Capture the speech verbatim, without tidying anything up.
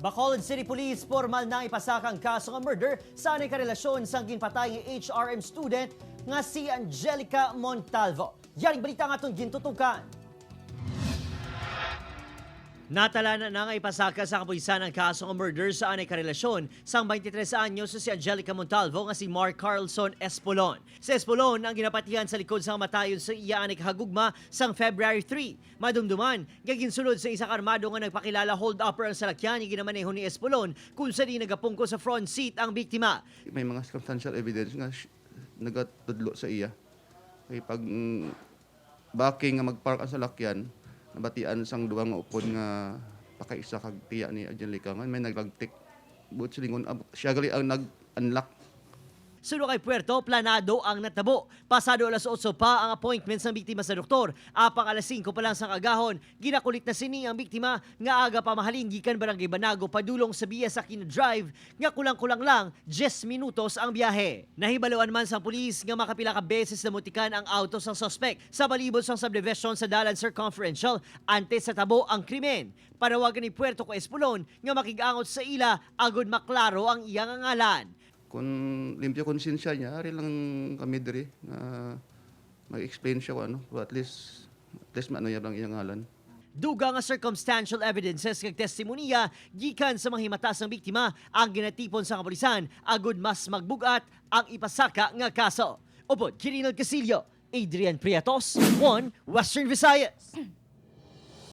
Bacolod City Police, pormal na ipasaka ang kaso nga murder sa anay karelasyon sang ginpatay nga H R M student nga si Angelica Montalvo. Yaring balita nga aton gintutukan. Natala na nga ipasaka sa kapulisan ang kaso nga murder sa anay karelasyon sang twenty-three anyos si Angelica Montalvo nga si Mark Carlson Espolon. Si Espolon ang ginapatihan sa likod sa kamatayon sa iya anay kahagugma sang February three. Madumduman nga ginsulod sa isa ka armado nga nagpakilala hold-upper ang salakyan nga ginamaneho ni Espolon, kung sa diin nagapungko sa front seat ang biktima. May mga circumstantial evidence nga sh-, nagatudlo sa iya. Kay pag, mm, backing nga mag-park ang salakyan, nabatian sang duha nga upod nga pakaisa kag tiya ni Angelica nga may naglagtik. Buot silingon, ab-, siya gali ang nag-unlock. Suno kay Puerto, planado ang natabo. Pasado alas otso pa ang appointment sang biktima sa doktor. Apang alas singko pa lang sang agahon, ginakulit na sini ang biktima nga aga pa mahalin gikan Barangay Banago padulong sa Via Sakina Drive nga kulang-kulang lang diyes minutos ang biyahe. Nahibaluan man sang pulis nga makapila ka beses namutikan ang auto sang suspek sa palibot sang subdivision sa Dalan Circumferential antes sa tabo ang krimen. Panawagan ni Puerto kay Espolon nga makig-angot sa ila agod maklaro ang iya nga ngalan. Kung limpyo konsensya niya, ari lang kami diri nga mag-explain siya kung ano, at least, at least maano niya lang iyang ngalan. Dugang nga circumstantial evidences kag testimonya gikan sa mga himata sang biktima ang ginatipon sa kapulisan agud mas magbug-at ang ipasaka nga kaso. Upod kay Rinald Casillo, Adrian Prietos, One Western Visayas.